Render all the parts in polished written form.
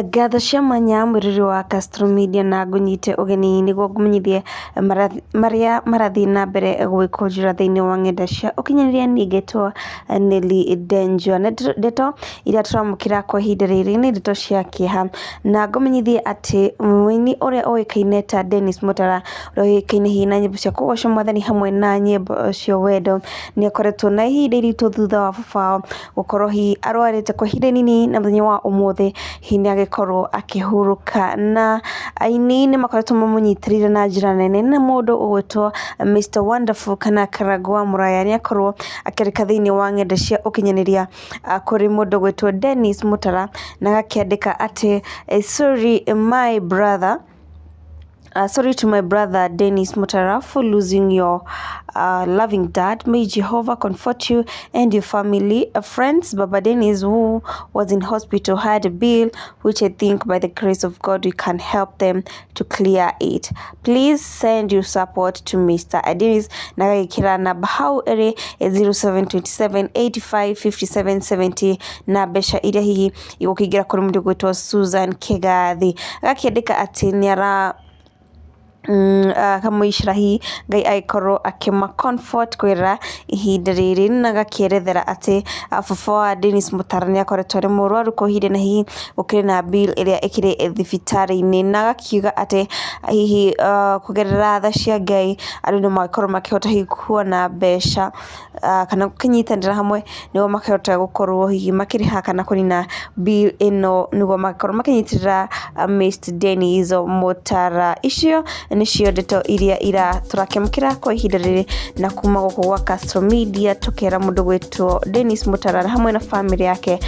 Ngatho cia mwanya mwĩrori wa Castro Media na ngũnyite ũgeni nĩguo ngũmenyithie marĩa marathiĩ na mbere gwĩkũnjĩra thĩinĩ wa ng'enda cia ũkinyanĩria. Niĩ ngetwo Nelly Ndenjwa. Ndeto iria tũramũkĩra kwa ihinda rĩrĩ nĩ ndeto cia kĩeha, na ngũmenyithie atĩ mũini ũrĩa ũĩkaine ta Dennis Mutara, ũrĩa ũĩkaine hihi na nyĩmbo cia kũgoca mwathani hamwe na nyĩmbo cia wendo, nĩ akoretwo na ihinda iritũ thutha wa baba wao gũkorwo hihi arwarĩte kwa ihinda inini, na mũthenya wa ũmũthĩ hihi nĩ agĩkorwo akĩhurũka. Na aini nĩ makoretwo mamũnyitĩrĩire na njĩra nene, na mũndũ ũgwĩtwo Mr Wonderful kana Karangũ wa Mũraya nĩ akorwo akĩandĩka thĩinĩ wa ng'enda cia ũkinyanĩria kũrĩ mũndũ ũgwĩtwo Dennis Mũtara, na agakĩandĩka atĩ "Sorry my brother, sorry to my brother Dennis Mutara for losing your loving dad. May Jehovah comfort you and your family. Friends, Baba Dennis, who was in hospital, had a bill which I think by the grace of God we can help them to clear it. Please send your support to Mr. Dennis." Na agagĩkĩra namba hau ĩrĩ 0727 85 57 70, na mbeca iria hihi igũkĩingĩra kũrĩ mũndũ ũgwĩtwo Susan Kĩgathi. Agakĩandĩka atĩ nĩ ara akamũicĩra hihi Ngai agĩkorwo akĩma comfort kũgerera ihinda rĩrĩ, na agakĩerethera atĩ baba wa Dennis Mutara nĩ akoretwo arĩ mũrwaru kwa ihinda, na hihi gũkĩrĩ na bill ĩrĩa ĩkĩrĩ thibitarĩ-inĩ, na agakiuga atĩ hihi kũgerera tha cia Ngai andũ no magĩkorwo makĩhota hihi kuona mbeca kana gũkĩnyitanĩra hamwe nĩguo makĩhote gũkorwo hihi makĩrĩha kana kũnina bill ĩno, nĩguo makorwo makĩnyitĩrĩra Mr Dennis Mutara. Icio nĩcio ndeto iria ira tũrakĩamũkĩra kwa ihinda rĩrĩ na kuma gũkũ gwa Castro Media, tũkera mũndũ gwĩtwo Dennis Mutara hamwe na family yake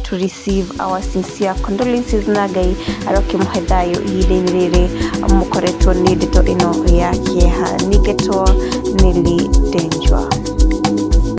to receive our sincere condolences, na Ngai arokĩmũhe thayũ ihinda-inĩ rĩrĩ mũkoretwo nĩ ndeto ĩno ya kĩeha. Nĩngetwo Nelly Ndenjwa.